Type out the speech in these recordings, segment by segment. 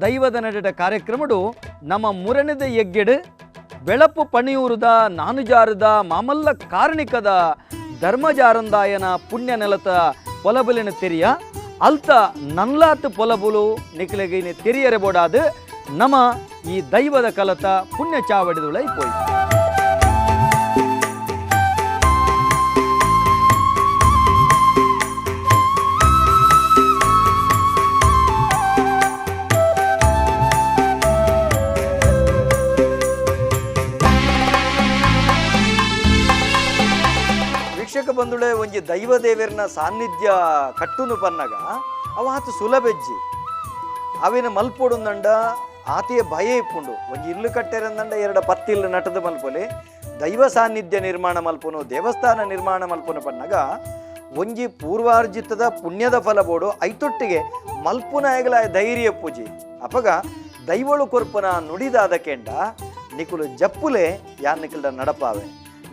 ದೈವದ ನಡೆದ ಕಾರ್ಯಕ್ರಮಡು ನಮ್ಮ ಮುರಣಿದ ಯಜ್ಞೆಡು ಬೆಳಪು ಪಣಿಯೂರುದ ನಾನುಜಾರದ ಮಾಮಲ್ಲ ಕಾರಣಿಕದ ಧರ್ಮಜಾರಂದಾಯನ ಪುಣ್ಯ ನೆಲತ ಪೊಲಬುಲಿನ ತೆರಿಯ ಅಲ್ತ ನನ್ಲಾತ್ ಪೊಲಬುಲು ನಿಕ್ಲೆಗಿನ ತೆರಿಯರೆ ಬೋಡಾದು ನಮ ಈ ದೈವದ ಕಲತ ಪುಣ್ಯ ಚಾವಡಿದುಳೈ ಪೋಯಿ. ವೀಕ್ಷಕ ಬಂಧುಳೆ, ಒಂಜಿ ದೈವ ದೇವರನ ಸಾನ್ನಿಧ್ಯ ಕಟ್ಟುನು ಪನ್ನಗ ಅವ ಆತ ಸುಲಭೆಜ್ಜಿ ಅವಿನ ಮಲ್ಪೊಡುಂದಂಡ ಆತೆಯ ಭಯ ಇಪ್ಪುಂಡು. ಒಂಜಿ ಇಲ್ಲು ಕಟ್ಟೆರಂದಂಡ ಎರಡ ಪತ್ತಿಲ್ಲು ನಟದ ಮಲ್ಪೊಲಿ ದೈವ ಸಾನ್ನಿಧ್ಯ ನಿರ್ಮಾಣ ಮಲ್ಪುನು ದೇವಸ್ಥಾನ ನಿರ್ಮಾಣ ಮಲ್ಪುನು ಪನ್ನಗ ಒಂಜಿ ಪೂರ್ವಾರ್ಜಿತದ ಪುಣ್ಯದ ಫಲ ಬೋಡು ಐತೊಟ್ಟಿಗೆ ಮಲ್ಪುನಾಯಗಲ ಧೈರ್ಯ ಪೂಜಿ ಅಪಗ ದೈವಳು ಕೊರ್ಪುನ ನುಡಿದಾದ ಕೆಂಡ ನಿಕುಲು ಜಪ್ಪುಲೆ ಯಾನ್ ನಿಕುಲ್ಡ ನಡಪಾವೆ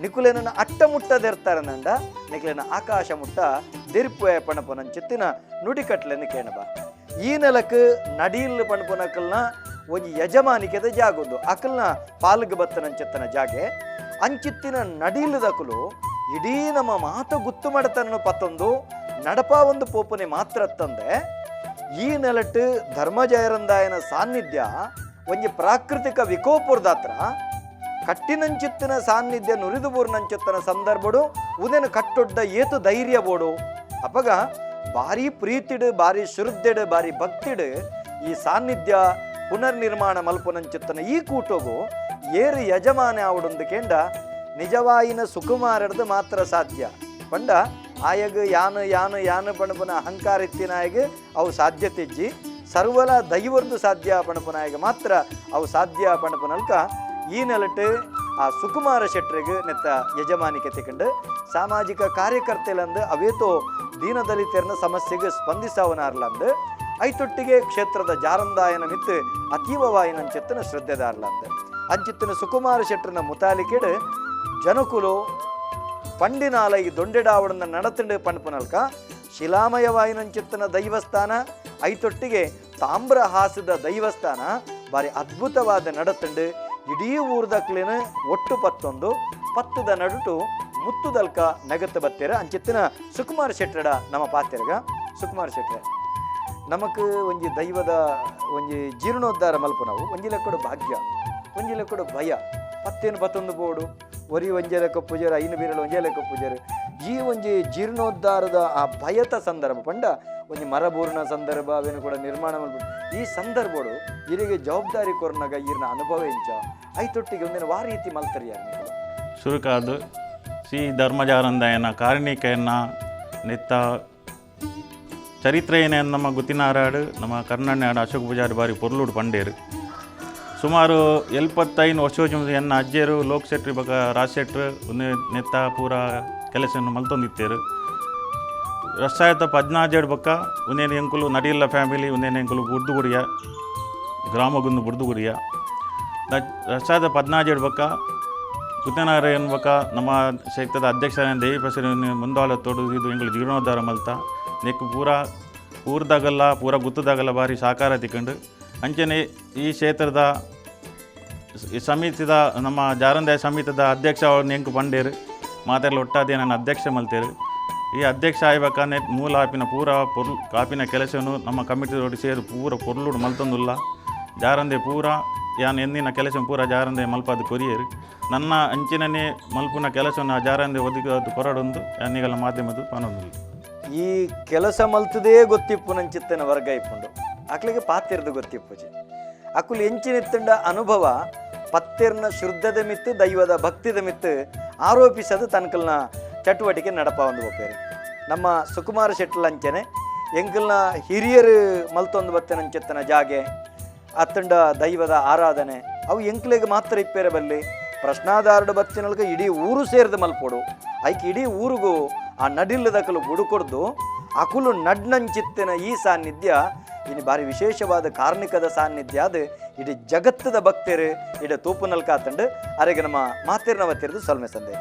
ನಿಕುಲೇನ ಅಟ್ಟ ಮುಟ್ಟ ದೆರ್ತಾರನಂಡ ನಿಕುಲೇನ ಆಕಾಶ ಮುಟ್ಟ ದೆರ್ಪುವೆ ಪಣಪುನಂಚಿತ್ತಿನ ನುಡಿಕಟ್ಲೆನ ಕೇಣಬ. ಈ ನೆಲಕ್ಕೆ ನಡೀಲ್ ಪಣಪುನಕಲ್ನ ಒಂಜಿ ಯಜಮಾನಿಕೆದ ಜಾಗೊಂದು ಅಕಲ್ನ ಪಾಲ್ಗ್ ಬತ್ತನಂಚಿತ್ತನ ಜಾಗೆ ಅಂಚಿತ್ತಿನ ನಡೀಲದಕಲು ಇಡೀ ನಮ್ಮ ಮಾತು ಗುತ್ತು ಮಾಡತನ ಪತ್ತೊಂದು ನಡಪ ಒಂದು ಪೋಪನೆ ಮಾತ್ರ ತಂದೆ ಈ ನೆಲಟ್ಟು ಧರ್ಮಜಯರಂದಾಯನ ಸಾನ್ನಿಧ್ಯ ಒಂಜಿ ಪ್ರಾಕೃತಿಕ ವಿಕೋಪುರದಾತ್ರ ಕಟ್ಟಿನಂಚಿತ್ತಿನ ಸಾನ್ನಿಧ್ಯ ನುರಿದು ಬೂರ್ನಂಚಿತ್ತನ ಸಂದರ್ಭಡು ಉದೆನ ಕಟ್ಟೊಡ್ಡ ಏತು ಧೈರ್ಯ ಬೋಡು ಅಪಗ ಭಾರಿ ಪ್ರೀತಿಡು ಭಾರಿ ಶ್ರದ್ಧೆಡು ಭಾರಿ ಭಕ್ತಿಡು ಈ ಸಾನ್ನಿಧ್ಯ ಪುನರ್ನಿರ್ಮಾಣ ಮಲ್ಪುನಂಚಿತ್ತನ ಈ ಕೂಟಗು ಏರು ಯಜಮಾನ ಆವಡೊಂದು ಕೆಂಡ ನಿಜವಾಯಿನ ಸುಕುಮಾರಡ್ದು ಮಾತ್ರ ಸಾಧ್ಯ. ಪಂಡ ಆಯಗ ಯಾನು ಯಾನು ಯಾನು ಪಣಪುನ ಅಹಂಕಾರ ಇತ್ತಿನಾಯಗ ಅವು ಸಾಧ್ಯತೆಜ್ಜಿ ಸರ್ವಲ ದೈವರ್ದು ಸಾಧ್ಯ ಪಣಪುನಾಯಗ ಮಾತ್ರ ಅವು ಸಾಧ್ಯ ಪಣಪುನಲ್ಕ ಈ ನೆಲಟ್ಟು ಆ ಸುಕುಮಾರ ಶೆಟ್ಟರಿಗೆ ನೆತ್ತ ಯಜಮಾನಿಕೆ ತಿಕಂಡು ಸಾಮಾಜಿಕ ಕಾರ್ಯಕರ್ತೆಲಂದು ಅವೇತೋ ದೀನದಲಿತರನ ಸಮಸ್ಯೆಗೆ ಸ್ಪಂದಿಸವನಾರ್ಲಂದು ಐತೊಟ್ಟಿಗೆ ಕ್ಷೇತ್ರದ ಜಾರಂದಾಯನ ಮಿತ್ತು ಅತೀವವಾಯಿನಂಚಿತ್ತನ ಶ್ರದ್ಧೆದಾರ್ಲಂದು ಅಂಚಿತ್ತನ ಸುಕುಮಾರ ಶೆಟ್ಟರನ ಮುತಾಲಿಕೆಡು ಜನಕುಲು ಪಂಡಿನಾಲೈ ದೊಂಡೆಡಾವಡನ್ನ ನಡತಂಡು ಪಣಪುನಲ್ಕ ಶಿಲಾಮಯವಾಯಿನಂಚಿತ್ತನ ದೈವಸ್ಥಾನ ಐತೊಟ್ಟಿಗೆ ತಾಮ್ರಹಾಸದ ದೈವಸ್ಥಾನ ಭಾರಿ ಅದ್ಭುತವಾದ ನಡತಂಡು ಇಡೀ ಊರ್ದಕ್ಲೇನ ಒಟ್ಟು ಪತ್ತೊಂದು ಪತ್ತದ ನಡುಟು ಮುತ್ತುದಲ್ಕ ನಗತ್ತು ಬತ್ತೀರ ಅಂಚಿತ್ತಿನ ಸುಕುಮಾರ್ ಶೆಟ್ಟಡ ನಮ್ಮ ಪಾತೆರ್ಗ. ಸುಕುಮಾರ್ ಶೆಟ್ರೆ, ನಮಕ್ ಒಂಜಿ ದೈವದ ಒಂಜಿ ಜೀರ್ಣೋದ್ಧಾರ ಮಲ್ಪುನವು ಒಂಜಿ ಲೆಕ್ಕಡು ಭಾಗ್ಯ ಒಂಜಿ ಲೆಕ್ಕಡು ಭಯ. ಪತ್ತೇನು ಪತ್ತೊಂದು ಬೋಡು ಒರಿ ಒಂಜೆ ಲೆಕ್ಕ ಪೂಜಾರು ಐನು ಬೀರಳು ಒಂಜೆ ಲೆಕ್ಕ ಪೂಜಾರು ಈ ಒಂಜಿ ಜೀರ್ಣೋದ್ಧಾರದ ಆ ಭಯತ ಸಂದರ್ಭ ಪಂಡ ಒಂಜಿ ಮರಬೂರ್ನ ಸಂದರ್ಭ ಅವೇನು ಕೂಡ ನಿರ್ಮಾಣ ಮಲ್ಪು ಈ ಸಂದರ್ಭಡು ಇರಿಗೆ ಜವಾಬ್ದಾರಿ ಕೊರ್ನಾಗ ಈರ್ನ ಅನುಭವ ಎಂಚ ಐತೊಟ್ಟಿಗೆ ಒಂದಿನ ವಾ ರೀತಿ ಮಲ್ತರಿ ಯಾರು ಸುರುಕಾದು ಶ್ರೀ ಧರ್ಮಜಾರಂದಾಯನ ಕಾರಣಿಕೆಯನ್ನು ನೆತ್ತ ಚರಿತ್ರೆಯೇ ನಮ್ಮ ಗುತ್ತಿನಾರಾಡು ನಮ್ಮ ಕರ್ನಾಟಕ ಅಶೋಕ್ ಪೂಜಾರಿ ಬಾರಿ ಪೊರ್ಲುಡು ಪಂಡೇರು. ಸುಮಾರು 75 ವರ್ಷ ಎನ್ನ ಅಜ್ಜೇರು ಲೋಕ್ ಶೆಟ್ರಿ ಬಕ ರಾಜ್ ಶೆಟ್ರು ನೆತ್ತ ಪೂರ ಕೆಲಸವನ್ನು ಮಲ್ತೊಂದಿತ್ತೇರು. ರಸಾಯತ ಪದ್ನಾಜೇಡು ಬಕ್ಕ ಒಂದೇನು ಎಂಕುಲು ನಡಿಲ್ಲ ಫ್ಯಾಮಿಲಿ ಒಂದೇನು ಎಂಕುಲು ಬುರ್ದುಗುಡಿಯ ಗ್ರಾಮಗುಂದು ಬುರ್ದುಗುಡಿಯ ರಸಾಯತ ಪದ್ನಾಜೇಡು ಬಕ್ಕ ಕುತ್ತನಾರ ಎನ್ಬಕ ನಮ್ಮ ಕ್ಷೇತ್ರದ ಅಧ್ಯಕ್ಷ ದೇವಿ ಪ್ರಸನ್ನ ಮುಂದಾಳ ತೋಡು ಇದು ಎಂಕುಲು ಜೀರ್ಣೋದ್ಧಾರ ಮಲ್ತ ನೆಕ್ಕು ಪೂರ ಊರ್ದಾಗಲ್ಲ ಪೂರ ಗುತ್ತದಾಗಲ್ಲ ಭಾರಿ ಸಹಕಾರ ತಿಕ್ಕೊಂಡು ಅಂಚನೆ ಈ ಕ್ಷೇತ್ರದ ಸಮಿತಿದ ನಮ್ಮ ಜಾರಂದಾಯ ಸಮಿತಿದ ಅಧ್ಯಕ್ಷ ಅವ್ರನ್ನ ಎಂಕು ಪಂಡೇರು ಮಾತೆಲ್ಲ ಒಟ್ಟಾದೆ ನನ್ನ ಅಧ್ಯಕ್ಷ ಮಲ್ತೇರು. ಈ ಅಧ್ಯಕ್ಷ ಆಯ್ಬೇಕಾನೆ ಮೂಲ ಆಪಿನ ಪೂರ ಪೊರ್ಲು ಕಾಪಿನ ಕೆಲಸವನ್ನು ನಮ್ಮ ಕಮಿಟಿ ಸೇರು ಪೂರ ಪೊರ್ಲುಡು ಮಲ್ತೊಂದುಲ್ಲ ಜಾರಂದೆ ಪೂರ ಯಾನ್ ಎಂದಿನ ಕೆಲಸ ಪೂರ ಜಾರಂದೆ ಮಲ್ಪಾದ ಕೊರಿಯರು ನನ್ನ ಅಂಚಿನನೇ ಮಲ್ಪುನ ಕೆಲಸವನ್ನು ಆ ಜಾರಂದೆ ಒದಗಿ ಕೊರಡೊಂದು ಯಾನಿಗಲ ಮಾಧ್ಯಮದ ಪನೊಂದಿಲ್ಲ. ಈ ಕೆಲಸ ಮಲ್ತದೇ ಗೊತ್ತಿಪ್ಪು ನಂಚಿತ್ತನ ವರ್ಗ ಇಪ್ಪುಂಡು ಅಕ್ಲಿಗೆ ಪಾತಿರ್ದು ಗೊತ್ತಿಪ್ಪುಜಿ ಅಕುಲು ಎಂಚಿನಿತ್ತಂಡ ಅನುಭವ ಪತ್ತಿರ್ನ ಶುದ್ಧದ ಮಿತ್ತು ದೈವದ ಭಕ್ತಿದ ಮಿತ್ತು ಆರೋಪಿಸದು ತನ್ಕಲ್ನ ಚಟುವಟಿಕೆ ನಡಪ ಒಂದು ಒಪ್ಪೇರು. ನಮ್ಮ ಸುಕುಮಾರ ಶೆಟ್ಟಲ್ ಅಂಚನೆ ಎಂಕಲ್ನ ಹಿರಿಯರು ಮಲ್ತೊಂದು ಬತ್ತನಂಚಿತ್ತನ ಜಾಗೆ ಅತ್ತಂಡ ದೈವದ ಆರಾಧನೆ ಅವು ಎಂಕ್ಲೆಗೆ ಮಾತ್ರ ಇಪ್ಪೇರೆ ಬಲ್ಲಿ ಪ್ರಶ್ನಾದಾರಡು ಬತ್ತಿನಲ್ಗ ಇಡೀ ಊರು ಸೇರಿದ ಮಲ್ಪೋಡು ಐಕೆ ಇಡೀ ಊರಿಗೂ ಆ ನಡಿಲ್ಲದಕಲು ಬುಡುಕೊಡ್ದು ಅಕುಲು ನಡ್ನಂಚಿತ್ತಿನ ಈ ಸಾನ್ನಿಧ್ಯ ಇನ್ನು ಭಾರಿ ವಿಶೇಷವಾದ ಕಾರ್ಣಿಕದ ಸಾನ್ನಿಧ್ಯ ಅದು ಇಡೀ ಜಗತ್ತದ ಭಕ್ತರು ಇಡ ತೂಪುನಲ್ಕಾತಂಡು ಅರೆಗೆ ನಮ್ಮ ಮಾತಿರ್ನವತ್ತಿರದು ಸೊಲ್ಮೆ ಸಂದೇಹ.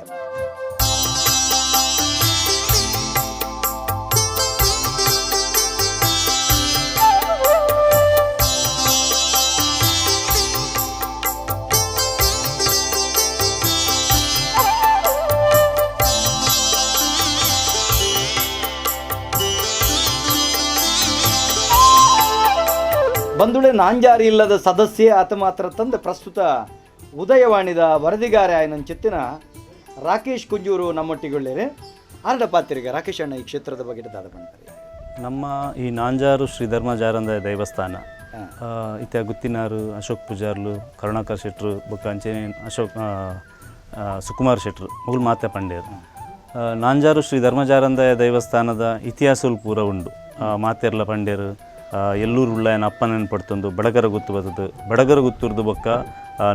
ಬಂದುಳೆ ನಾಂಜಾರಿ ಇಲ್ಲದ ಸದಸ್ಯೆ ಆತ ಮಾತ್ರ ತಂದ ಪ್ರಸ್ತುತ ಉದಯವಾಣಿದ ವರದಿಗಾರ ಆಯನಂಚಿತ್ತಿನ ರಾಕೇಶ್ ಕುಂಜೂರು ನಮ್ಮೊಟ್ಟಿಗೊಳ್ಳೇರೆ ಆರಡ ಪಾತ್ರಿಗೆ ರಾಕೇಶ್ ಅಣ್ಣ ಈ ಕ್ಷೇತ್ರದ ಬಗ್ಗೆ ದಾದ ಬಂತಾರೆ. ನಮ್ಮ ಈ ನಾಂಜಾರು ಶ್ರೀ ಧರ್ಮ ಜಾರಂದಾಯ ದೇವಸ್ಥಾನ ಇತ್ತ ಗುತ್ತಿನಾರು ಅಶೋಕ್ ಪೂಜಾರ್ಲು, ಕರುಣಾಕರ್ ಶೆಟ್ರು, ಬೊಕ್ಕ ಅಂಚನೆ ಅಶೋಕ್ ಸುಕುಮಾರ್ ಶೆಟ್ರು ಮೊಗಲು ಮಾತೆ ಪಂಡೇರು. ನಾಂಜಾರು ಶ್ರೀ ಧರ್ಮಜಾರಂದಾಯ ದೇವಸ್ಥಾನದ ಇತಿಹಾಸಲು ಪೂರ ಉಂಡು. ಮಾತೆರ್ಲ ಪಂಡೇರು. ಎಲ್ಲೂರು ಉಳ್ಳಾಯನ ಅಪ್ಪನ ಪಡ್ತೊಂದು ಬಡಗರ ಗುತ್ತು ಬತ್ತದು. ಬಡಗರ ಗುತ್ತುರ್ದು ಬೊಕ್ಕ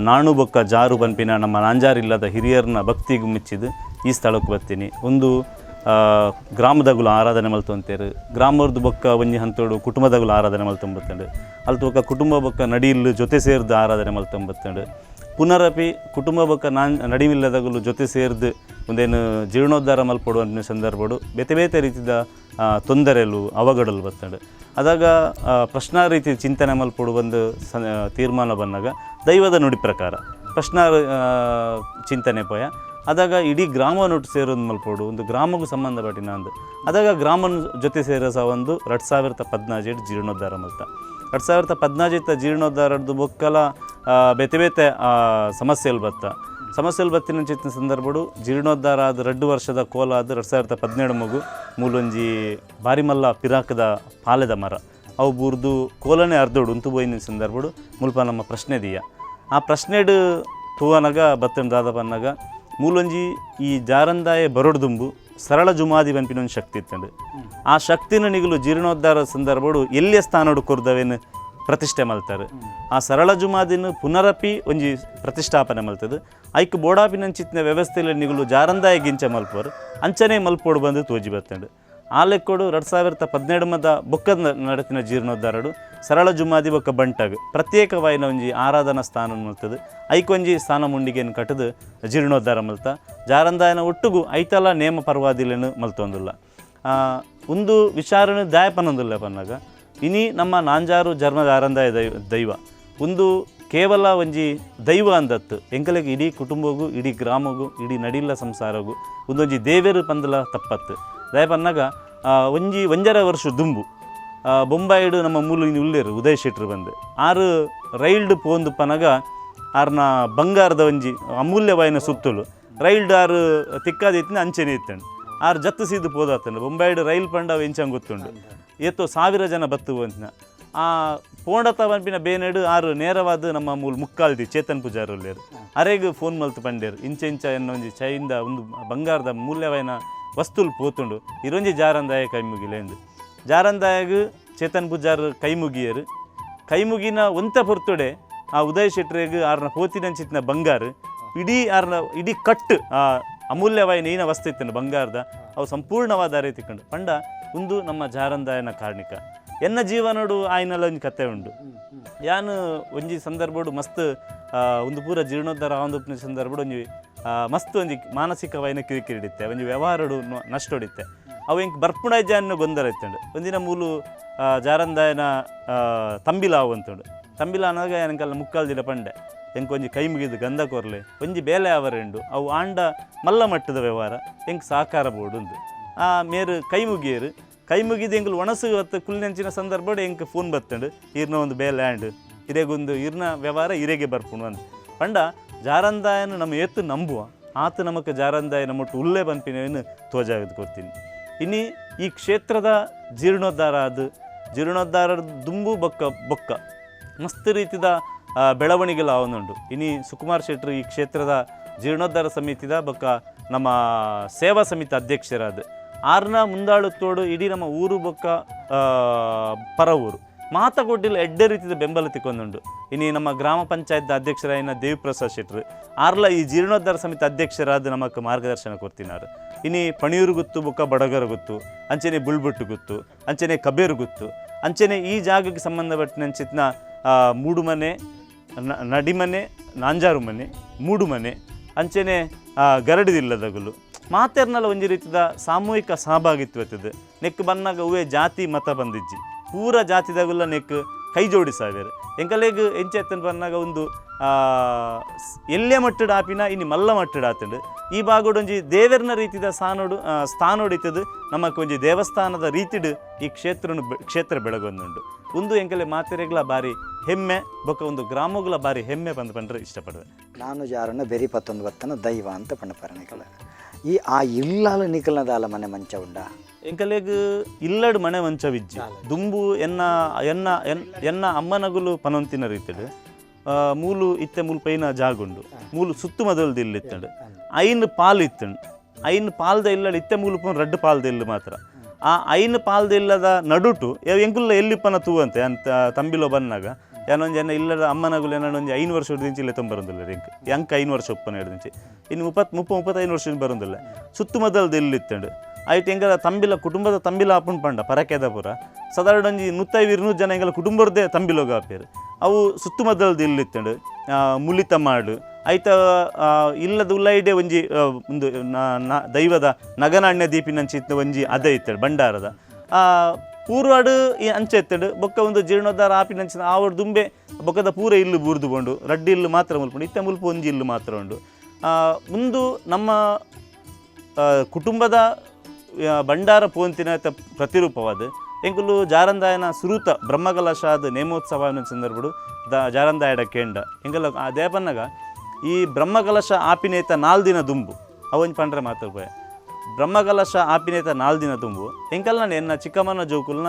ನಾಣು ಬೊಕ್ಕ ಜಾರು ಪನ್ಪಿನ ನಮ್ಮ ನಾಂಜಾರಿಲ್ಲದ ಹಿರಿಯರ್ನ ಭಕ್ತಿಗೆ ಮೆಚ್ಚಿದ್ದು ಈ ಸ್ಥಳಕ್ಕೆ ಬರ್ತೀನಿ. ಒಂದು ಗ್ರಾಮದಗುಲು ಆರಾಧನೆ ಮಲ್ತೊಂತೇರು. ಗ್ರಾಮರ್ದು ಬೊಕ್ಕ ಒಂಜಿ ಹಂತೋಡು ಕುಟುಂಬದಗುಲು ಆರಾಧನೆ ಮಲ್ತೊಂಬತ್ತಂಡು. ಅಲ್ತು ಬೊಕ್ಕ ಕುಟುಂಬ ಬೊಕ್ಕ ನಡಿಲ್ಲು ಜೊತೆ ಸೇರ್ದು ಆರಾಧನೆ ಮಲ್ತೊಂಬತ್ತಂಡು. ಪುನರಪಿ ಕುಟುಂಬ ಬೊಕ್ಕ ನಾನ್ ನಡಿಮಿಲ್ಲದಗುಲು ಜೊತೆ ಸೇರ್ದು ಒಂದೇನು ಜೀರ್ಣೋದ್ಧಾರ ಮಲ್ಪೊಡು ಅನ್ನೋ ಸಂದರ್ಭಡು ಬೇತೆ ಬೇತೆ ರೀತಿದ ತೊಂದರೆಲು ಅವಘಡಲು ಬತ್ತಂಡು. ಅದಾಗ ಪ್ರಶ್ನಾ ರೀತಿ ಚಿಂತನೆ ಮಲ್ಪೊಡು ಒಂದು ತೀರ್ಮಾನ ಬಂದಾಗ ದೈವದ ನುಡಿ ಪ್ರಕಾರ ಪ್ರಶ್ನಾ ಚಿಂತನೆ ಪೋಯ. ಅದಾಗ ಇಡೀ ಗ್ರಾಮನೊಟ್ಟು ಸೇರೋದು ಮಲ್ಪೊಡು ಒಂದು ಗ್ರಾಮಕ್ಕೂ ಸಂಬಂಧಪಟ್ಟಿನ ಅಂದು. ಅದಾಗ ಗ್ರಾಮನ ಜೊತೆ ಸೇರೋ ಸಹ ಒಂದು 2014 ಜೀರ್ಣೋದ್ಧಾರ ಮಲ್ತ. 2014 ಜೀರ್ಣೋದ್ಧಾರದ್ದು ಬೊಕ್ಕಲ ಬೇತೆ ಬೇತೆ ಸಮಸ್ಯೆಗಳು ಬತ್ತ. ಸಮಸ್ಯೆಗಳು ಬತ್ತಿನ ಚಿತ್ತಿನ ಸಂದರ್ಭಡು ಜೀರ್ಣೋದ್ಧಾರ ಆದ 2 ವರ್ಷದ ಕೋಲ ಆದ 2017 ಮಗು ಮೂಲೊಂಜಿ ಬಾರಿಮಲ್ಲ ಪಿರಾಕದ ಪಾಲೆದ ಮರ ಅವು ಬೂರ್ದು ಕೋಲನೆ ಅರ್ಧೋಡು ಉಂತು ಬೋಯಿನ ಸಂದರ್ಭಡು ಮುಲ್ಪ ನಮ್ಮ ಪ್ರಶ್ನೆ ದಿಯ. ಆ ಪ್ರಶ್ನೆಡು ತೂವನಗ ಬತ್ತನ ದಾದ ಬನ್ನಗ ಮೂಲೊಂಜಿ ಈ ಜಾರಂದಾಯ ಬರೋಡ್ದುಂಬು ಸರಳ ಜುಮಾದಿ ಪನ್ಪಿನ ಒಂದು ಶಕ್ತಿ ಇತ್ತಂಡು. ಆ ಶಕ್ತಿನ ನಿಗಲು ಜೀರ್ಣೋದ್ಧಾರ ಸಂದರ್ಭಡು ಎಲ್ಲಿಯ ಸ್ಥಾನಡು ಕೊರ್ದವೇನು ಪ್ರತಿಷ್ಠೆ ಮಲ್ತಾರೆ. ಆ ಸರಳ ಜುಮಾದಿನ ಪುನರಪಿ ಒಂಜಿ ಪ್ರತಿಷ್ಠಾಪನೆ ಮಲ್ತದೆ. ಐಕ್ ಬೋಡಾಪಿನಂಚಿತ್ತಿನ ವ್ಯವಸ್ಥೆಯಲ್ಲಿ ನಿಗಲು ಜಾರಂದಾಯ ಗಿಂಚ ಮಲ್ಪೋರು ಅಂಚನೆ ಮಲ್ಪೋಡು ಬಂದು ತೋಜಿ ಬತ್ತಂಡು. ಆ ಲೆಕ್ಕೋಡು 2017 ಮದ ಬೊಕ್ಕದ ನಡತಿನ ಜೀರ್ಣೋದ್ಧಾರಡು ಸರಳ ಜುಮಾದಿ ಬೊಕ್ಕ ಬಂಟಾಗ ಪ್ರತ್ಯೇಕವಾಯಿನ ಒಂಜಿ ಆರಾಧನಾ ಸ್ಥಾನ ಮಲ್ತದೆ. ಐಕೊಂಜಿ ಸ್ಥಾನ ಮುಂಡಿಗೆಯನ್ನು ಕಟ್ಟದು ಜೀರ್ಣೋದ್ಧಾರ ಮಲ್ತ ಜಾರಂದಾಯನ ಒಟ್ಟುಗು ಐತಲ ನೇಮ ಪರ್ವಾದಿಲೇನು ಮಲ್ತೊಂದುಲ್ಲ. ಒಂದು ವಿಚಾರಣೆ ದಾಯಪನೊಂದುಲ್ಲ ಪನ್ನಾಗ ಇನಿ ನಮ್ಮ ನಾಂಜಾರು ಜರ್ಮ ಜಾರಂದಾಯ ದೈವ ಒಂದು ಕೇವಲ ಒಂಜಿ ದೈವ ಅಂದತ್ತು ಎಂಕಲೆಗ್ ಇಡೀ ಕುಟುಂಬಗೂ ಇಡೀ ಗ್ರಾಮಗೂ ಇಡೀ ನಡಿಲ್ಲ ಸಂಸಾರಗೂ ಒಂದೊಂಜಿ ದೇವೇರು ಪಂದಲ ತಪ್ಪತ್ತು. ದಯಪನ್ನಾಗ ಒಂಜಿ ಒಂಜರ ವರ್ಷ ದುಂಬು ಬೊಂಬಾಯಿಡು ನಮ್ಮ ಮೂಲು ಇನ್ನು ಉಲ್ಲೇರು ಉದಯ್ ಶೆಟ್ರು ಬಂದು ಆರು ರೈಲ್ಡ್ ಪೋಂದು ಪನಗ ಆರ್ನ ಬಂಗಾರದ ಒಂಜಿ ಅಮೂಲ್ಯವಾಯಿನ ಸುತ್ತಲು ರೈಲ್ಡ್ ಆರು ತಿಕ್ಕಾದಿತ್ತಿನ ಅಂಚೆನೆ ಇತ್ತಂಡು. ಆರು ಜತ್ತು ಸೀದು ಪೋದಾತಂಡು. ಬೊಂಬಾಯಿಡು ರೈಲ್ ಪಂಡ ಅವು ಎಂಚಂಗ್ ಗೊತ್ತುಂಡು ಏತೋ 1000 ಜನ ಬತ್ತು ಅಂತಿನ ಆ ಪೋಂಡತ ಪನ್ಪಿನ ಬೇನೆಡು ಆರು ನೇರವಾದ ನಮ್ಮ ಮೂಲ ಮುಕ್ಕಾಲ್ದಿ ಚೇತನ್ ಪೂಜಾರ್ ಉಲ್ಲೇರು ಅರೆಗ್ ಫೋನ್ ಮಲ್ತು ಪಂಡೇರು ಇಂಚೆ ಇಂಚ ಎನ್ನ ಒಂಜಿ ಚೈಂದ ಒಂದು ಬಂಗಾರದ ಮೂಲ್ಯವಾಯಿನ ವಸ್ತುಲು ಪೋತುಂಡು ಇರೊಂಜಿ ಜಾರಂದಾಯ ಕೈ ಮುಗಿಲೆ ಎಂದು ಜಾರಂದಾಯಗ್ ಚೇತನ್ ಪೂಜಾರ್ ಕೈ ಮುಗಿಯರು. ಕೈ ಮುಗಿನ ಒಂತ ಪೊರ್ತುಡೆ ಆ ಉದಯ್ ಶೆಟ್ರೆಗ್ ಆರ್ನ ಪೋತಿನಂಚಿತ್ತಿನ ಬಂಗಾರ ಇಡೀ ಆರ್ನ ಇಡೀ ಕಟ್ಟು ಆ ಅಮೂಲ್ಯವಾಯಿನ ಏನ ವಸ್ತು ಇತ್ತಂಡು ಬಂಗಾರದ ಅವು ಸಂಪೂರ್ಣವಾದ ರೀತಿ ಕಂಡು ಪಂಡ ಒಂದು ನಮ್ಮ ಜಾರಂದಾಯನ ಕಾರ್ಣಿಕ ಎನ್ನ ಜೀವನೋಡು ಆಯ್ನಲ್ಲ ಒಂಜಿ ಕತೆ ಉಂಡು. ಯಾನು ಒಂಜಿ ಸಂದರ್ಭಡು ಮಸ್ತ್ ಒಂದು ಪೂರ ಜೀರ್ಣೋದ್ಧಾರ ಆವೊಂದು ಸಂದರ್ಭಡು ಒಂಜಿ ಮಸ್ತ್ ಒಂಜಿ ಮಾನಸಿಕವಾಯಿನ ಕಿರಿಕಿರಿಡಿತ್ತೆ ಒಂಜಿ ವ್ಯವಹಾರಡು ನಷ್ಟೊಡಿತ್ತೆ ಅವು ಎಂಕ್ ಬರ್ಪುಣ ಜಾನ್ನ ಗೊಂದಲ ಇತ್ತಂಡು. ಒಂದಿನ ಮೂಲು ಜಾರಂದಾಯನ ತಂಬಿಲ ಆವಂತುಂಡು. ತಂಬಿಲ ಅನ್ನೋಗ ಏನಕಲ್ಲ ಮುಕ್ಕಾಲ್ದಿನ ಪಂಡೆ ಎಂಕ್ ಒಂಜಿ ಕೈ ಮುಗಿದು ಗಂಧ ಕೊರ್ಲೆ ಒಂಜಿ ಬೇಲೆ ಅವರೆಂಡು ಅವು ಆಂಡ ಮಲ್ಲ ಮಟ್ಟದ ವ್ಯವಹಾರ ಎಂಕ್ ಸಹಕಾರ ಬೋಡುಂದು ಆ ಮೇರು ಕೈ ಮುಗಿಯರು. ಕೈ ಮುಗಿದು ಎಂಕುಲು ಒಣಸು ಹೊತ್ತು ಕುಲ್ನೆಂಚಿನ ಸಂದರ್ಭಡು ಎಂಕ್ ಫೋನ್ ಬತ್ತಂಡು ಇರ್ನ ಒಂದು ಬೇಲೆ ಆಂಡ್ ಇರೆಗೊಂದು ಇರ್ನ ವ್ಯವಹಾರ ಇರೆಗೆ ಬರ್ಪುಣು ಅಂದ್. ಪಂಡ ಜಾರಂದಾಯನ ನಮ್ಮ ಏತು ನಂಬುವ ಆತ ನಮಕ್ ಜಾರಂದಾಯ ನಮ್ಮೊಟ್ಟು ಉಲ್ಲೇ ಪನ್ಪಿನ ತೋಜಾಗದು ಕೊರ್ತೀನಿ. ಇನಿ ಈ ಕ್ಷೇತ್ರದ ಜೀರ್ಣೋದ್ಧಾರ ಅದು ಜೀರ್ಣೋದ್ಧಾರ ದುಂಬು ಬೊಕ್ಕ ಬೊಕ್ಕ ಮಸ್ತ್ ರೀತಿದ ಬೆಳವಣಿಗೆಲ ಆವೊಂದುಂಡು. ಇನಿ ಸುಕುಮಾರ್ ಶೆಟ್ರು ಈ ಕ್ಷೇತ್ರದ ಜೀರ್ಣೋದ್ಧಾರ ಸಮಿತಿದ ಬೊಕ್ಕ ನಮ್ಮ ಸೇವಾ ಸಮಿತಿ ಅಧ್ಯಕ್ಷರಾದ ಆರ್ನ ಮುಂದಾಳು ತೋಡು ಇಡೀ ನಮ್ಮ ಊರು ಬೊಕ್ಕ ಪರ ಊರು ಮಾತಗೊಡ್ಡಿಲ ಎಡ್ಡೆ ರೀತಿಯ ಬೆಂಬಲ ತಿಕ್ಕೊಂದುಂಡು. ಇನಿ ನಮ್ಮ ಗ್ರಾಮ ಪಂಚಾಯತ್ ಅಧ್ಯಕ್ಷರಾಯಿನ ದೇವಿಪ್ರಸಾದ್ ಶೆಟ್ರು ಆರ್ಲ ಈ ಜೀರ್ಣೋದ್ಧಾರ ಸಮಿತಿ ಅಧ್ಯಕ್ಷರಾದ ನಮಕ್ ಮಾರ್ಗದರ್ಶನ ಕೊಡ್ತಿನಾರು. ಇನಿ ಪಣಿಯೂರು ಗುತ್ತು ಬೊಕ್ಕ ಬಡಗರ ಗುತ್ತು ಅಂಚನೆ ಬುಳ್ಬುಟ್ಟು ಗುತ್ತು ಅಂಚನೆ ಕಬೇರು ಗುತ್ತು ಅಂಚನೆ ಈ ಜಾಗಕ್ಕೆ ಸಂಬಂಧಪಟ್ಟಿನಂಚಿತ್ನ ಮೂಡುಮನೆ ನಡಿಮನೆ ನಾಂಜಾರು ಮನೆ ಮೂಡುಮನೆ ಅಂಚನೆ ಗರಡಿದಿಲ್ಲದಗುಲು ಮಾತೆರ್ನಲ ಒಂಜಿ ರೀತಿದ ಸಾಮೂಹಿಕ ಸಹಭಾಗಿತ್ವ ಇರ್ತದೆ. ನೆಕ್ ಬನ್ನಾಗ ಹೂವೆ ಜಾತಿ ಮತ ಬಂದಿಜ್ಜಿ ಪೂರ ಜಾತಿದಾಗುಲ್ಲ ನೆಕ್ ಕೈ ಜೋಡಿಸಾವೇರು. ಎಂಕಲೆಗ್ ಎಂಚೆತ್ತನ್ ಬನ್ನಾಗ ಒಂದು ಎಲ್ಯ ಮಟ್ಟಡ್ ಆಪಿನ ಇನಿ ಮಲ್ಲ ಮಟ್ಟಡ್ ಆತುಂಡು. ಈ ಭಾಗಡೊಂಜಿ ದೇವೆರ್ನ ರೀತಿದ ಸಾನೋಡು ಸ್ಥಾನೋಡು ಇತ್ತದು ನಮಕ್ ಒಂಜಿ ದೇವಸ್ಥಾನದ ರೀತಿಡ್ ಈ ಕ್ಷೇತ್ರನು ಕ್ಷೇತ್ರ ಬೆಳಗೊಂದುಂಡು. ಉಂದು ಎಂಕಲೆ ಮಾತೆರೆಗ್ಲ ಬಾರಿ ಹೆಮ್ಮೆ ಬೊಕ್ಕ ಒಂದು ಗ್ರಾಮಗಳ ಬಾರಿ ಹೆಮ್ಮೆ ಪಂದ್ ಪಂಡ್ರೆ ಇಷ್ಟಪಡುವೆ. ನಾನು ಜಾರನ ಬೆರಿ ಪತ್ತೊಂದು ಬತ್ತನ ದೈವ ಅಂತ ಪಂಡಪರ ನಿಕಲ ಈ ಆ ಇಲ್ಲಾಲ ನಿಕಲ್ನದಾಲ ಮನೆ ಮಂಚ ಉಂಡ ಎಂಕಲೆಗ್ ಇಲ್ಲಡ್ ಮನೆ ಮಂಚವಿಜ್ಜಿ ದುಂಬು ಎನ್ನ ಎನ್ನ ಎನ್ನ ಅಮ್ಮನಗುಲು ಪನೊಂತಿನ ರೀತಿಡ್ ಮೂಲು ಇತ್ತೆ ಮೂಲು ಪೈನ ಜಾಗುಂಡು ಮೂಲು ಸುತ್ತು ಮೊದಲ್ದು ಇಲ್ಲಿ ಇತ್ತಂಡು ಐನ್ ಪಾಲ್ ಇತ್ತಂಡು ಐನ್ ಪಾಲ್ದ ಇಲ್ಲಡ್ ಇತ್ತೆ ಮೂಲು ಪೋನ್ ರಡ್ಡು ಪಾಲ್ದ ಇಲ್ಲು ಮಾತ್ರ ಆ ಐನ್ ಪಾಲ್ದ ಇಲ್ಲದ ನಡುಟು ಎಂಕುಲ್ಲ ಎಲ್ಲಿಪ್ಪನ ತೂವಂತೆ ಅಂತ ತಂಬಿಲೋ ಬನ್ನಾಗ ಏನೊಂಜಿ ಎನ್ನ ಇಲ್ಲದ ಅಮ್ಮನಗುಲು ಏನೊಂಜಿ 5 ವರ್ಷ ಹಿಡ್ದಿಂಚಿ ಇಲ್ಲೇ ತೊಂಬರಂದಿಲ್ಲ ಎಂಕ್ ಎಂಕ್ 5 ವರ್ಷ ಒಪ್ಪನ ಹಿಡ್ದಿಂಚಿ ಇನ್ನು 35 ವರ್ಷ ಬರಂದಿಲ್ಲ ಸುತ್ತು ಮೊದಲ್ದು ಇಲ್ಲಿ ಇತ್ತಂಡು ಐಟ್ ಎಂಗಲ ತಂಬಿಲ ಕುಟುಂಬದ ತಂಬಿಲ ಆಪುಂಡು ಪಂಡ ಪರಕೆದ ಪೂರ ಸಾಧಾರಣ ಒಂಜಿ 150-200 ಜನ ಎಂಗಲ ಕುಟುಂಬರ್ದೇ ತಂಬಿಲೋಗ ಆಪೇರು ಅವು ಸುತ್ತುಮದಲ್ದು ಇಲ್ಲಿತ್ತಂಡು ಮುಲಿತ ಮಾಡು ಐತ ಇಲ್ಲದ ಉಲ್ಲೈಡೆ ಒಂಜಿ ಒಂದು ದೈವದ ನಗನಾಣ್ಯ ದೀಪಿನಂಚಿತ್ತ ಒಂಜಿ ಅದೇ ಇತ್ತಡು ಭಂಡಾರದ ಪೂರ್ವಾಡು ಈ ಅಂಚೆ ಇತ್ತಂಡು ಬೊಕ್ಕ ಒಂದು ಜೀರ್ಣೋದ್ಧಾರ ಆಪಿನಂಚಿನ ಆವಡ್ ದುಂಬೆ ಬೊಕ್ಕದ ಪೂರ ಇಲ್ಲು ಬೂರ್ದು ಬೋಂಡು ರಡ್ಡು ಇಲ್ಲು ಮಾತ್ರ ಮುಲ್ಪುಂಡು ಇತ್ತೆ ಮುಲ್ಪ ಒಂಜಿ ಇಲ್ಲು ಮಾತ್ರ ಉಂಡು. ಮುಂದು ನಮ್ಮ ಕುಟುಂಬದ ಭಂಡಾರ ಪೋಂತಿನ ಪ್ರತಿರೂಪವಾದ ಎಂಕುಲು ಜಾರಂದಾಯನ ಸುರೂತ ಬ್ರಹ್ಮಕಲಶಾದ ನೇಮೋತ್ಸವ ಅನ್ನೋ ಸಂದರ್ಭಡು ಜಾರಂದಾಯಡ ಕೇಂಡ ಎಂಕಲ ಆ ದೇಪನ್ನಗ ಈ ಬ್ರಹ್ಮಕಲಶ ಆಪಿನೇತ 4 ದಿನ ದುಂಬು ಅವೊಂಜಿ ಪಂಡ್ರೆ ಮಾತ್ರ ಪೋಯೆ ಬ್ರಹ್ಮಕಲಶ ಆಪಿನೇತ 4 ದಿನ ದುಂಬು ಎಂಕಲ್ ನಾನು ಎನ್ನ ಚಿಕ್ಕಮ್ಮನ ಜೋಕುಲ್ನ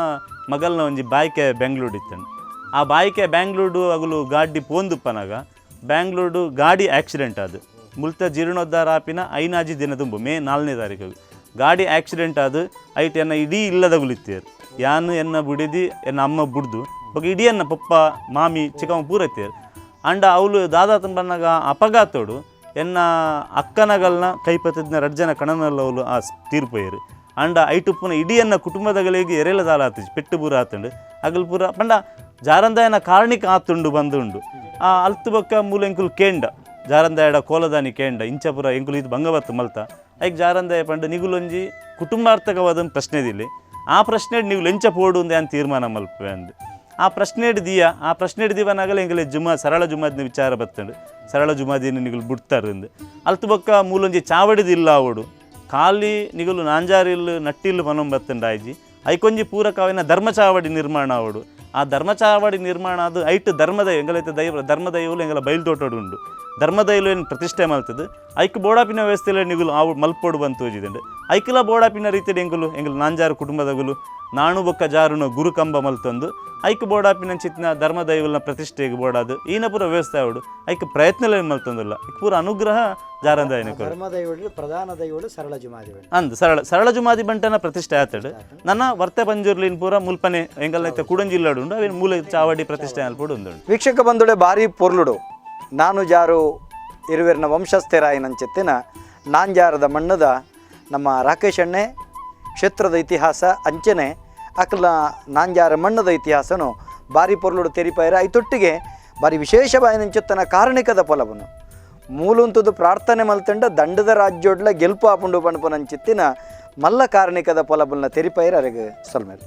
ಮಗಲ್ನ ಒಂಜಿ ಬಾಯ್ಕೆ ಬೆಂಗ್ಳೂರು ಇತ್ತನು. ಆ ಬಾಯ್ಕೆ ಬ್ಯಾಂಗ್ಳೂರು ಅಗುಲು ಗಾಡಿ ಪೋಂದುಪ್ಪನಾಗ ಬ್ಯಾಂಗ್ಳೂರು ಗಾಡಿ ಆಕ್ಸಿಡೆಂಟ್ ಅದು ಮುಲ್ತ ಜೀರ್ಣೋದ್ಧಾರ ಆಪಿನ 5 ದಿನ ದುಂಬು ಮೇ 4ನೇ ತಾರೀಕು ಗಾಡಿ ಆಕ್ಸಿಡೆಂಟ್ ಅದು ಐಟ್ ಎನ್ನ ಇಡೀ ಇಲ್ಲದಗುಲಿತ್ತೇರು ಯಾನು ಎನ್ನ ಬುಡಿದಿ ಎನ್ನ ಅಮ್ಮ ಬುಡ್ದು ಬೊಕ ಇಡೀ ಎನ್ನ ಪಪ್ಪ ಮಾಮಿ ಚಿಕ್ಕಮ್ಮ ಪೂರ ಇತ್ತೇರು. ಅಂಡ ಅವಳು ದಾದಾ ಬಂದಾಗ ಅಪಘಾತೋಡು ಎನ್ನ ಅಕ್ಕನಗಲ್ನ ಕೈಪತ್ತಿದ್ನ ರಡ್ಡು ಜನ ಕಣನಲ್ಲ ಅವಳು ಆ ತೀರ್ಪೋಯರು. ಅಂಡ ಐಟುಪ್ಪುನ ಇಡೀ ಎನ್ನ ಕುಟುಂಬದಗಳಿಗೆ ಎರೆಲ ದಾಲ ಆತಿಜ್ ಪೆಟ್ಟು ಪೂರ ಆತುಂಡು ಅಗಲ್ ಪೂರ ಪಂಡ ಜಾರಂದಾಯನ ಕಾರಣಿಕ ಆತುಂಡು ಬಂದುಂಡು. ಆ ಅಲ್ತು ಬೊಕ್ಕ ಮೂಲ ಎಂಕುಲು ಕೇಂಡ ಜಾರಂದಾಯಡ ಕೋಲದಾನಿ ಕೇಂಡ ಇಂಚಪುರ ಎಂಕುಲು ಇದು ಬಂಗಬತ್ತು ಮಲ್ತ ಐಕ್ ಜಾರಂದಾಯ ಪಂಡ ನಿಗುಲೊಂಜಿ ಕುಟುಂಬಾರ್ಥಕವಾದ ಪ್ರಶ್ನೆದಿಲ್ಲಿ ಆ ಪ್ರಶ್ನೆ ನೀವು ಲೆಂಚ ಪೋಡು ಅಂದೆ ಅಂತ ತೀರ್ಮಾನ ಮಲ್ಪೆ ಅಂದು ಆ ಪ್ರಶ್ನೆ ದಿಯ ಆ ಪ್ರಶ್ನೆ ದಿವನಾಗಲೇ ಎಂಗಲೆ ಜುಮಾ ಸರಳ ಜುಮಾದಿನ ವಿಚಾರ ಬತ್ತಂಡು ಸರಳ ಜುಮಾದಿನ ನಿಗುಲು ಬಿಡ್ತಾರೆ ಅಂದು ಅಲ್ತು ಬೊಕ್ಕ ಮೂಲೊಂಜಿ ಚಾವಡಿದಿಲ್ಲ ಅವಡು ಖಾಲಿ ನಿಗುಲು ನಾಂಜಾರಿಲ್ಲು ನಟ್ಟಿಲ್ಲು ಪನೊಂಬತ್ತಂಡು ಆಯ್ಜಿ ಐಕೊಂಜಿ ಪೂರಕವಿನ ಧರ್ಮಚಾವಡಿ ನಿರ್ಮಾಣ ಅವಡು ಆ ಧರ್ಮಚಾವಡಿ ನಿರ್ಮಾಣ ಅದು ಐಟ್ ಧರ್ಮದೈವ ಎಂಗಲೈತೆ ದೈವ ಧರ್ಮದೈವಲು ಎಂಗಲ ಬಯಲ್ತೋಟೋಡು ಉಂಡು ಧರ್ಮದೈಲು ಏನು ಪ್ರತಿಷ್ಠೆ ಮಲ್ತದು ಐಕ್ ಬೋಡಾಪಿನ ವ್ಯವಸ್ಥೆಲೆ ನಿಗುಲು ಆವು ಮಲ್ಪೋಡು ಬಂತು ತೋಜಿದಂಡು ಐಕ್ಲ ಬೋಡಾಪಿನ ರೀತಿಯಲ್ಲಿ ಎಂಗುಲು ಎಂಗುಲು ನಾಂಜಾರು ಕುಟುಂಬದಗುಲು ನಾಣು ಬೊಕ್ಕ ಜಾರುನ ಗುರುಕಂಬ ಮಲ್ತಂದು ಐಕ್ ಬೋಡಾಪಿನ ಚಿತ್ನ ಧರ್ಮದೈವಲ್ನ ಪ್ರತಿಷ್ಠೆಗೆ ಬೋಡಾದು ಈನ ಪೂರ ವ್ಯವಸ್ಥೆ ಅವಡು ಐಕ್ ಪ್ರಯತ್ನಲೇ ಮಲ್ತಂದಿಲ್ಲ ಐಕ್ ಪೂರ ಅನುಗ್ರಹ ಜಾರಂದಾಯನ ಧರ್ಮದೈವಳು ಪ್ರಧಾನ ದೈವಳು ಸರಳ ಜುಮಾದಿಗಳು ಅಂದ್ ಸರಳ ಸರಳ ಜುಮಾದಿ ಬಂಟನ ಪ್ರತಿಷ್ಠೆ ಆತಡು ನನ್ನ ವರ್ತೆ ಪಂಜುರ್ಲಿನ್ ಪೂರ ಮುಲ್ಪನೆ ಎಂಗಲ್ನೈತೆ ಕೂಡಂಜಿಲ್ಲಾಡು ಉಂಡು ಅವೇನು ಮೂಲ ಚಾವಡಿ ಪ್ರತಿಷ್ಠೆ ಅಲ್ಪೋಡು ಉಂಡು. ವೀಕ್ಷಕ ಬಂಧುಡೆ ಭಾರಿ ಪೊರ್ಲುಡು ನಾನು ಜಾರು ಇರುವೆರ್ನ ವಂಶಸ್ಥರಾಯಿನಂచెತ್ತಿನ ನಾಂಜಾರದ ಮಣ್ಣದ ನಮ್ಮ ರಾಕೇಶ್ ಅಣ್ಣೆ ಕ್ಷೇತ್ರದ ಇತಿಹಾಸ ಅಂಚನೆ ಅಕ್ಲ ನಾಂಜಾರ ಮಣ್ಣದ ಇತಿಹಾಸನು ಬಾರಿ ಪೊರ್ಲುಡು ತೆರಿಪಾಯರ ಐತೊಟ್ಟಿಗೆ ಬಾರಿ ವಿಶೇಷವಾಯಿನಂಚೆತ್ತನ ಕಾರಣಿಕದ ಪೊಲವನು ಮೂಲುಂತುದು ಪ್ರಾರ್ಥನೆ ಮಲ್ತಂಡ ದಂಡದ ರಾಜ್ಯೋಡ್ಲ ಗೆಲ್ಪು ಆಪುಂಡು ಪಣಪುನಂಚಿತ್ತಿನ ಮಲ್ಲ ಕಾರಣಿಕದ ಪೊಲಬುಲ್ನ ತೆರಿಪಾಯರ ಅರೆಗೆ ಸೊಲ್ಮೇಲೆ.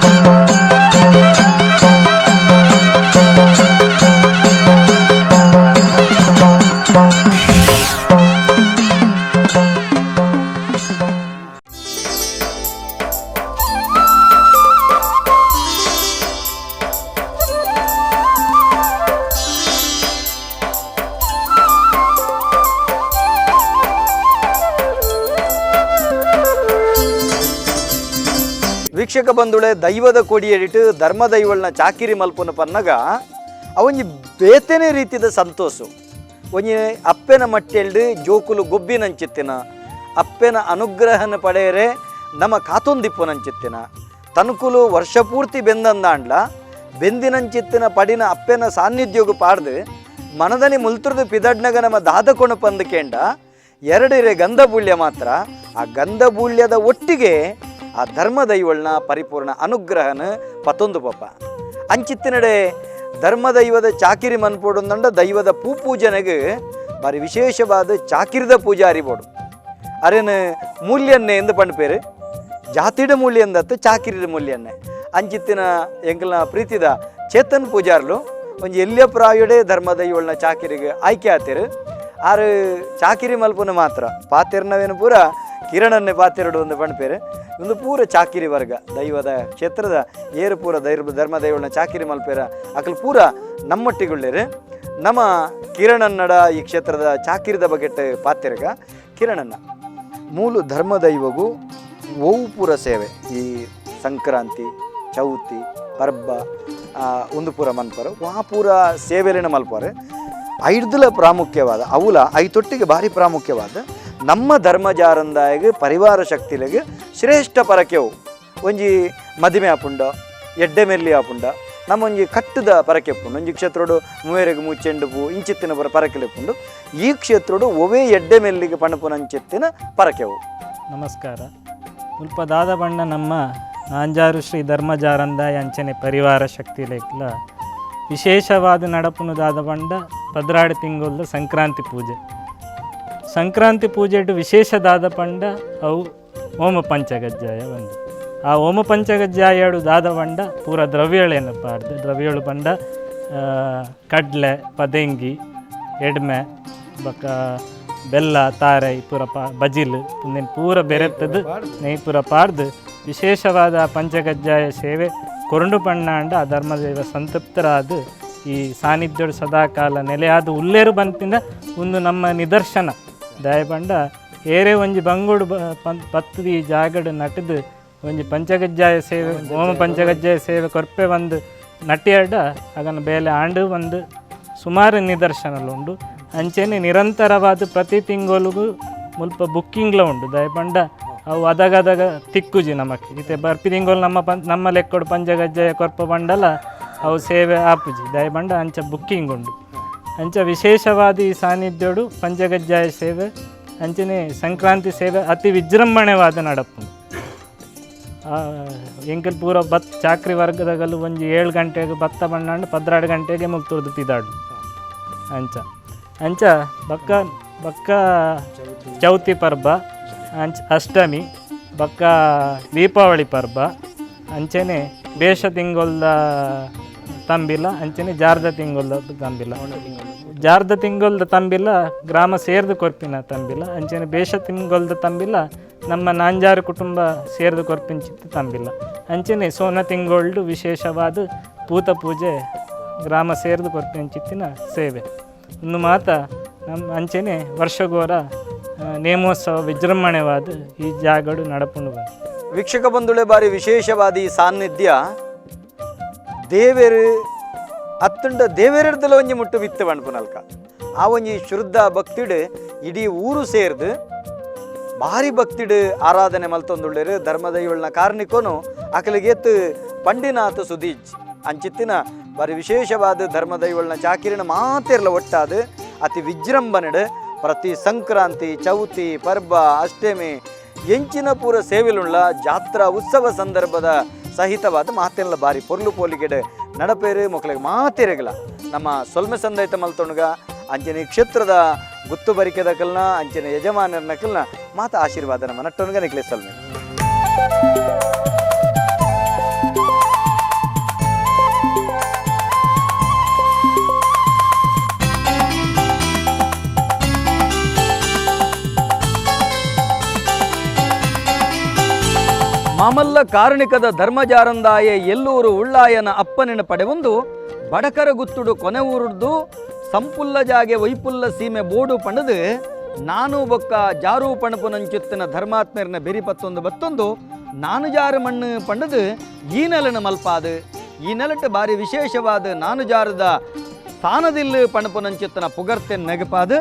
ವೀಕ್ಷಕ ಬಂಧುಳೆ ದೈವದ ಕೊಡಿಯಡಿಟ್ಟು ಧರ್ಮ ದೈವಳನ ಚಾಕಿರಿ ಮಲ್ಪುನ ಪನ್ನಗ ಅವೊಂಜಿ ಬೇತನೆ ರೀತಿದ ಸಂತೋಷ ಒಂಜಿ ಅಪ್ಪೆನ ಮಟ್ಟೆಲ್ಡು ಜೋಕುಲು ಗೊಬ್ಬಿನಂಚಿತ್ತಿನ ಅಪ್ಪೆನ ಅನುಗ್ರಹನ ಪಡೆಯರೆ ನಮ್ಮ ಕಾತೊಂದಿಪ್ಪುನಂಚಿತ್ತಿನ ತನುಕುಲು ವರ್ಷ ಪೂರ್ತಿ ಬೆಂದಂದಾಂಡ್ಲ ಬೆಂದಿನಂಚಿತ್ತಿನ ಪಡಿನ ಅಪ್ಪೆನ ಸಾನ್ನಿಧ್ಯೋಗು ಪಾಡ್ದು ಮನದನಿ ಮುಲ್ತುರ್ದು ಪಿದಡ್ನಗ ನಮ್ಮ ದಾದ ಕೊಣಪಂದು ಕೇಂಡ ಎರಡಿರೆ ಗಂಧಬೂಳ್ಯ ಮಾತ್ರ ಆ ಗಂಧಬೂಳ್ಯದ ಒಟ್ಟಿಗೆ ಆ ಧರ್ಮದೈವಳ್ನ ಪರಿಪೂರ್ಣ ಅನುಗ್ರಹನ ಪತ್ತೊಂದು ಪಪ್ಪ ಅಂಚಿತ್ತಿನಡೆ ಧರ್ಮದೈವದ ಚಾಕಿರಿ ಮನ್ಪೋಡುಂದಂಡ ದೈವದ ಪೂಪೂಜನೆಗೆ ಬಾರಿ ವಿಶೇಷವಾದ ಚಾಕಿರಿದ ಪೂಜಾರಿ ಬೋಡು ಅರೇನು ಮೂಲ್ಯನ್ನೇ ಎಂದು ಪಂಡ್ಪೇರು ಜಾತಿಡ ಮೂಲ್ಯ ಎಂದತ್ತು ಚಾಕಿರಿದ ಮೂಲ್ಯನ್ನೇ ಅಂಚಿತ್ತಿನ ಎಂಕಲ್ನ ಪ್ರೀತಿದ ಚೇತನ್ ಪೂಜಾರ್ಲು ಒಂಜಿ ಎಲ್ಯ ಪ್ರಾಯುಡೆ ಧರ್ಮದೈವಳ್ನ ಚಾಕಿರಿಗೆ ಆಯ್ಕೆ ಆತೇರು. ಆರು ಚಾಕಿರಿ ಮಲ್ಪುನ ಮಾತ್ರ ಪಾತೆರ್ನವೇನು ಪೂರ ಕಿರಣನ್ನೇ ಪಾತೆರಡು ಒಂದು ಪಣ್ಪೇರು. ಒಂದು ಪೂರ ಚಾಕಿರಿ ವರ್ಗ ದೈವದ ಕ್ಷೇತ್ರದ ಏರು ಪೂರ ಧರ್ಮದೈವಳ್ನ ಚಾಕಿರಿ ಮಲ್ಪೇರ ಅಕಲ್ ಪೂರ ನಮ್ಮೊಟ್ಟಿಗುಳ್ಳೇರು. ನಮ್ಮ ಕಿರಣನ್ನಡ ಈ ಕ್ಷೇತ್ರದ ಚಾಕಿರಿದ ಬಗೆಟ್ ಪಾತೆರ್ಗ. ಕಿರಣನ್ನ ಮೂಲು ಧರ್ಮದೈವಗೂ ಓವು ಪೂರ ಸೇವೆ ಈ ಸಂಕ್ರಾಂತಿ ಚೌತಿ ಪರ್ಬ ಒಂದು ಪೂರ ಮನ್ಪರು ವಾ ಪೂರ ಸೇವೆಲಿನ ಮಲ್ಪರು. ಐದುಲ ಪ್ರಾಮುಖ್ಯವಾದ ಅವುಲ ಐತೊಟ್ಟಿಗೆ ಭಾರಿ ಪ್ರಾಮುಖ್ಯವಾದ ನಮ್ಮ ಧರ್ಮಜಾರಂದಾಯಗ ಪರಿವಾರ ಶಕ್ತಿಲಿಗೆ ಶ್ರೇಷ್ಠ ಪರಕೆವು ಒಂಜಿ ಮದಿಮೆ ಆಪುಂಡ ಎಡ್ಡೆ ಮೆಲ್ಲಿ ಆಪುಂಡ ನಮ್ಮೊಂಜಿ ಕಟ್ಟದ ಪರಕೆ ಪುಂಡು. ಒಂಜಿ ಕ್ಷೇತ್ರೋಡು ಮೂವೆರೆಗ್ ಮೂಚೆಂಡು ಪೂ ಇಂಚಿತ್ತಿನ ಪೂರ ಪರಕೆಲೆ ಪುಂಡು. ಈ ಕ್ಷೇತ್ರೋಡು ಒವೇ ಎಡ್ಡೆ ಮೆಲ್ಲಿಗೆ ಪಣಪುನಂಚಿತ್ತಿನ ಪರಕೆವು. ನಮಸ್ಕಾರ. ಮುಲ್ಪ ದಾದ ಬಣ್ಣ ನಮ್ಮ ನಾಂಜಾರು ಶ್ರೀ ಧರ್ಮಜಾರಂದಾಯ ಅಂಚನೆ ಪರಿವಾರ ಶಕ್ತಿ ಲೇಕ್ಲ ವಿಶೇಷವಾದ ನಡಪುನು ದಾದ ಬಂಡ 12 ತಿಂಗಳ ಸಂಕ್ರಾಂತಿ ಪೂಜೆ. ಸಂಕ್ರಾಂತಿ ಪೂಜೆಡು ವಿಶೇಷ ದಾದ ಪಂಡ ಅವು ಹೋಮ ಪಂಚಗಜ್ಜಾಯ ಒಂದು. ಆ ಹೋಮ ಪಂಚಗಜ್ಜಾಯಡು ದಾದ ಬಂಡ ಪೂರ ದ್ರವ್ಯಗಳೇನು ಪಾಡ್ದು ದ್ರವ್ಯಗಳು ಬಂಡ ಕಡಲೆ ಪದೆಂಗಿ ಎಡ್ಮೆ ಬೊಕ್ಕ ಬೆಲ್ಲ ತಾರೈ ಪೂರ ಬಜಿಲ್ ಉಂದೆನ್ ಪೂರ ಬೆರೆತ್ತದು ನೆಯ್ ಪೂರ ಪಾಡ್ದು ವಿಶೇಷವಾದ ಪಂಚಗಜ್ಜಾಯ ಸೇವೆ ಕೊರಂಡು ಪಣ್ಣಾಂಡ ಆ ಧರ್ಮದೇವ ಸಂತೃಪ್ತರಾದ ಈ ಸಾನ್ನಿಧ್ಯಡು ಸದಾಕಾಲ ನೆಲೆಯಾದ ಉಲ್ಲೇರು ಬಂತಿಂದ ಒಂದು ನಮ್ಮ ನಿದರ್ಶನ. ದಯಪಂಡ ಏರೆ ಒಂಜಿ ಬಂಗುಡು ಪತ್ತದ ಈ ಜಾಗಡು ನಟದು ಒಂಜಿ ಪಂಚಗಜ್ಜಾಯ ಸೇವೆ ಹೋಮ ಪಂಚಗಜ್ಜಾಯ ಸೇವೆ ಕೊರ್ಪೆ ಒಂದು ನಟಿಯಾಡ ಅದನ್ನು ಬೇಲೆ ಆಂಡು ಒಂದು ಸುಮಾರು ನಿದರ್ಶನలు ಉಂಡು. ಅಂಚೆನೆ ನಿರಂತರವಾದ ಪ್ರತಿ ತಿಂಗಳಿಗೂ ಮುಲ್ಪ ಬುಕ್ಕಿಂಗ್ಲ ಉಂಡು. ದಯಪಂಡ ಅವು ಅದಗದಗ ತಿಕ್ಕುಜಿ ನಮಕ್ ಇತ್ತೆ ಬರ್ಪಿ ತಿಂಗಳು ನಮ್ಮ ನಮ್ಮ ಲೆಕ್ಕೊಡು ಪಂಚಗಜ್ಜಾಯ ಕೊರ್ಪ ಬಂಡಲ ಅವು ಸೇವೆ ಆಪುಜಿ. ದಯಪಂಡ ಅಂಚ ಬುಕ್ಕಿಂಗ್ ಉಂಡು. ಅಂಚ ವಿಶೇಷವಾದ ಈ ಸಾನ್ನಿಧ್ಯೋಡು ಪಂಚಗಜ್ಜಾಯ ಸೇವೆ ಅಂಚನೆ ಸಂಕ್ರಾಂತಿ ಸೇವೆ ಅತಿ ವಿಜೃಂಭಣೆವಾದ ನಡಪು. ಎಂಕಲ್ ಪೂರ ಬತ್ ಚಾಕ್ರಿ ವರ್ಗದಗಲು ಒಂಜಿ 7 ಗಂಟೆಗೆ ಭತ್ತ ಬಣ್ಣಾಂಡು 12 ಗಂಟೆಗೆ ಮುಲ್ತುರ್ದು ಪಿದಾಡು. ಅಂಚ ಅಂಚ ಬಕ್ಕ ಬಕ್ಕ ಚೌತಿ ಪರ್ಬ ಅಂಚ ಅಷ್ಟಮಿ ಬಕ್ಕ ದೀಪಾವಳಿ ಪರ್ಬ ಅಂಚನೆ ಬೇಷ ತಿಂಗೊಲ್ದ ತಂಬಿಲ ಅಂಚನೆ ಜಾರ್ದ ತಿಂಗೊಲ್ದ ತಂಬಿಲ. ಜಾರ್ದ ತಿಂಗೊಲ್ದ ತಂಬಿಲ ಗ್ರಾಮ ಸೇರ್ದು ಕೊರ್ಪಿನ ತಂಬಿಲ ಅಂಚನೆ ಬೇಷ ತಿಂಗೊಲ್ದ ತಂಬಿಲ ನಮ್ಮ ನಾಂಜಾರು ಕುಟುಂಬ ಸೇರ್ದು ಕೊರ್ಪಿಂಚಿತ್ತು ತಂಬಿಲ. ಅಂಚನೆ ಸೋನ ತಿಂಗೊಳ್ಡು ವಿಶೇಷವಾದ ಪೂತ ಪೂಜೆ ಗ್ರಾಮ ಸೇರ್ದು ಕೊರ್ಪಿಂಚಿತ್ತಿನ ಸೇವೆ ಇನ್ನು ಮಾತ ನಮ್ಮ ಅಂಚನೆ ವರ್ಷಗೋರ ನೇಮೋತ್ಸವ ವಿಜೃಂಭಣೆವಾದ ಈ ಜಾಗಡು ನಡಪುಂಡು ಬಂದು. ವೀಕ್ಷಕ ಬಂಧುಳೆ, ಬಾರಿ ವಿಶೇಷವಾದ ಈ ಸಾನ್ನಿಧ್ಯ ದೇವೆರು ಅತ್ತುಂಡ ದೇವೆರಡ್ದಲ ಒಂಜಿ ಮುಟ್ಟು ಬಿತ್ತು ಪಣ್ಪುನಲ್ಕ ಆ ಒಂಜಿ ಶುದ್ಧ ಭಕ್ತಿಡು ಇಡೀ ಊರು ಸೇರ್ದು ಭಾರಿ ಭಕ್ತಿಡು ಆರಾಧನೆ ಮಲ್ತೊಂದುಳ್ಳೇರು. ಧರ್ಮದೈವಳ್ನ ಕಾರ್ಣಿಕೋನು ಅಕಲಿಗೆತ್ತು ಪಂಡಿನಾಥ ಸುದೀಜ್ ಅಂಚಿತ್ತಿನ ಬಾರಿ ವಿಶೇಷವಾದ ಧರ್ಮದೈವಳ್ನ ಚಾಕಿರಿನ ಮಾತೆರ್ಲ ಒಟ್ಟಾದ ಅತಿ ವಿಜೃಂಭಣೆಡು ಪ್ರತಿ ಸಂಕ್ರಾಂತಿ ಚೌತಿ ಪರ್ಬ ಅಷ್ಟಮಿ ಎಂಚಿನ ಪೂರ ಸೇವೆಲುಳ್ಳ ಜಾತ್ರಾ ಉತ್ಸವ ಸಂದರ್ಭದ ಸಹಿತವಾದ ಮಾತೆಲ್ಲ ಬಾರಿ ಪೊರ್ಲು ಪೋಲಿಗೆಡೆ ನಡಪೇರು ಮೊಕ್ಕಳಿಗೆ ಮಾತೆರೆಗಲ ನಮ್ಮ ಸೊಲ್ಮೆ ಸಂದೈತ ಮಲ್ತೊಣಗ ಅಂಚನೆ ಕ್ಷೇತ್ರದ ಗುತ್ತು ಬರಿಕೆದ ಕಲ್ನ ಅಂಚನೆ ಯಜಮಾನರನ ಕಲ್ನ ಮಾತ ಆಶೀರ್ವಾದ ನಮ್ಮ ನಟ್ಟೊಣಗ ನಿಕ್ಲೆ ಸೊಲ್ಮೆ. ಮಾಮಲ್ಲ ಕಾರಣಿಕದ ಧರ್ಮಜಾರಂದಾಯ ಎಲ್ಲೂರು ಉಳ್ಳಾಯನ ಅಪ್ಪನಿನ ಪಡೆವೊಂದು ಬಡಕರ ಗುತ್ತುಡು ಕೊನೆ ಊರುಡ್ದು ಸಂಪುಲ್ಲ ಜಾಗೆ ವೈಪುಲ್ಲ ಸೀಮೆ ಬೋಡು ಪಣದು ನಾನು ಬೊಕ್ಕ ಜಾರು ಪಣಪು ನಂಚುತ್ತಿನ ಧರ್ಮಾತ್ಮರನ ಬೆರಿ ಪತ್ತೊಂದು ಬತ್ತೊಂದು ನಾನು ಜಾರು ಮಣ್ಣು ಪಂಡದು ಈ ನೆಲನ ಮಲ್ಪಾದು ಈ ನೆಲಟ್ಟು ಬಾರಿ ವಿಶೇಷವಾದ ನಾನು ಜಾರದ ಸ್ಥಾನದಿಲ್ಲು ಪಣಪು ನಂಚುತ್ತಿನ ಪುಗರ್ತೆ ನೆಗಪಾದು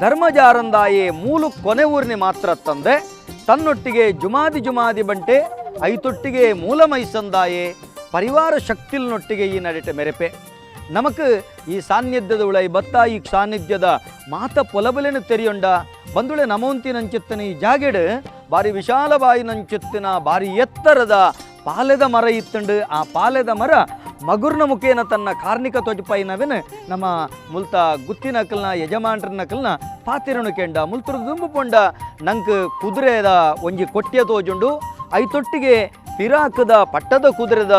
ಧರ್ಮಜಾರಂದಾಯೇ ಮೂಲು ಕೊನೆ ಊರಿನ ಮಾತ್ರ ತಂದೆ ತನ್ನೊಟ್ಟಿಗೆ ಜುಮಾದಿ ಜುಮಾದಿ ಬಂಟೆ ಐತೊಟ್ಟಿಗೆ ಮೂಲ ಮೈಸಂದಾಯೇ ಪರಿವಾರ ಶಕ್ತಿಲ್ನೊಟ್ಟಿಗೆ ಈ ನಡೆಟ ಮೆರೆಪೆ. ನಮಕ್ ಈ ಸಾನ್ನಿಧ್ಯದ ಉಳೈ ಬತ್ತ ಈ ಸಾನ್ನಿಧ್ಯದ ಮಾತ ಪೊಲಬಲೆನು ತೆರಿಯೊಂಡ ಬಂದುಳೆ ನಮವಂತಿ ನಂಚುತ್ತಿನ ಈ ಜಾಗೆಡು ಬಾರಿ ವಿಶಾಲ ಬಾಯಿ ನಂಚುತ್ತಿನ ಬಾರಿ ಎತ್ತರದ ಪಾಲೆದ ಮರ ಇತ್ತುಂಡು. ಆ ಪಾಲೆದ ಮರ ಮಗುರ್ನ ಮುಖೇನ ತನ್ನ ಕಾರ್ಣಿಕ ತೊಜಪಾಯಿನವೆನ ನಮ್ಮ ಮುಲ್ತ ಗುತ್ತಿನಕಲ್ನ ಯಜಮಾನ್ರನಕಲ್ನ ಪಾತಿರನು ಕೆಂಡ ಮುಲ್ತುರು ದುಂಬು ಪೊಂಡ ನಂಕ್ ಕುದುರೆದ ಒಂಜಿ ಕೊಟ್ಟಿಯ ತೋಜುಂಡು. ಐತೊಟ್ಟಿಗೆ ಪಿರಾಕದ ಪಟ್ಟದ ಕುದುರೆದ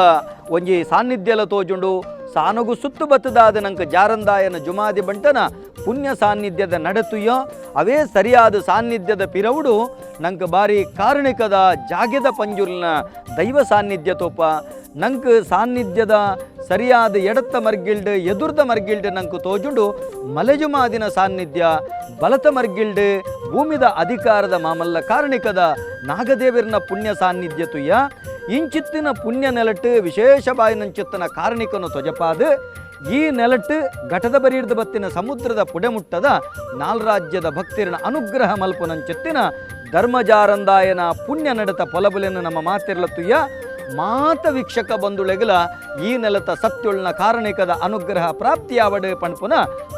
ಒಂಜಿ ಸಾನ್ನಿಧ್ಯಲ ತೋಜುಂಡು. ಸಾನಗು ಸುತ್ತು ಬತ್ತದಾದ ನಂಕ ಜಾರಂದಾಯನ ಜುಮಾದಿ ಬಂಟನ ಪುಣ್ಯ ಸಾನ್ನಿಧ್ಯದ ನಡೆತುಯ್ಯೋ ಅವೇ ಸರಿಯಾದ ಸಾನ್ನಿಧ್ಯದ ಪಿರವುಡು ನಂಕ ಬಾರಿ ಕಾರಣಿಕದ ಜಾಗೆದ ಪಂಜುರ್ನ ದೈವ ಸಾನ್ನಿಧ್ಯ ತೋಪ. ನಂಕ್ ಸಾನ್ನಿಧ್ಯದ ಸರಿಯಾದ ಎಡತ್ತ ಮರ್ಗಿಲ್ಡ್ ಎದುರ್ದ ಮರ್ಗಿಲ್ಡ್ ನಂಕ್ ತೋಜುಂಡು ಮಲೆಜುಮಾದಿನ ಸಾನ್ನಿಧ್ಯ, ಬಲತ ಮರ್ಗಿಲ್ಡ್ ಭೂಮಿದ ಅಧಿಕಾರದ ಮಾಮಲ್ಲ ಕಾರಣಿಕದ ನಾಗದೇವಿರ್ನ ಪುಣ್ಯ ಸಾನ್ನಿಧ್ಯ ತುಯ್ಯ. ಇಂಚಿತ್ತಿನ ಪುಣ್ಯ ನೆಲಟ್ಟು ವಿಶೇಷ ಬಾಯಿನಂಚಿತ್ತಿನ ಕಾರಣಿಕನು ತೊಜಪಾದ ಈ ನೆಲಟ್ಟು ಘಟದ ಬರಿರ್ದ ಬತ್ತಿನ ಸಮುದ್ರದ ಪುಡೆಮುಟ್ಟದ ನಾಲ್ರಾಜ್ಯದ ಭಕ್ತಿರನ ಅನುಗ್ರಹ ಮಲ್ಪುನಂಚಿತ್ತಿನ ಧರ್ಮಜಾರಂದಾಯನ ಪುಣ್ಯ ನಡೆತ ಪೊಲಬುಲೆನು ನಮ್ಮ ಮಾತಿರ್ಲತ್ತುಯ್ಯ. ಮಾತ ವೀಕ್ಷಕ ಬಂಧುಳೆಗಲ ಈ ನೆಲತ ಸತ್ಯೊಳ್ನ ಕಾರಣಿಕದ ಅನುಗ್ರಹ ಪ್ರಾಪ್ತಿಯಾವಡು ಪಣ್ಪುನ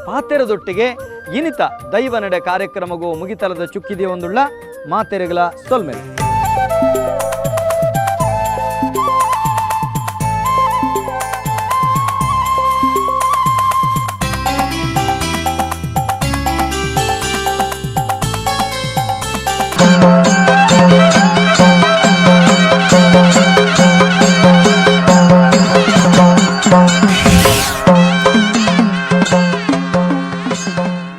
ಪಾತೆರದೊಟ್ಟಿಗೆ ಇನಿತ ದೈವ ನಡೆ ಕಾರ್ಯಕ್ರಮಗೂ ಮುಗಿತಲದ ಚುಕ್ಕಿದೆ ಒಂದುಳ್ಳ ಮಾತೆರೆಗಲ ಸೊಲ್ಮೆಲೆ.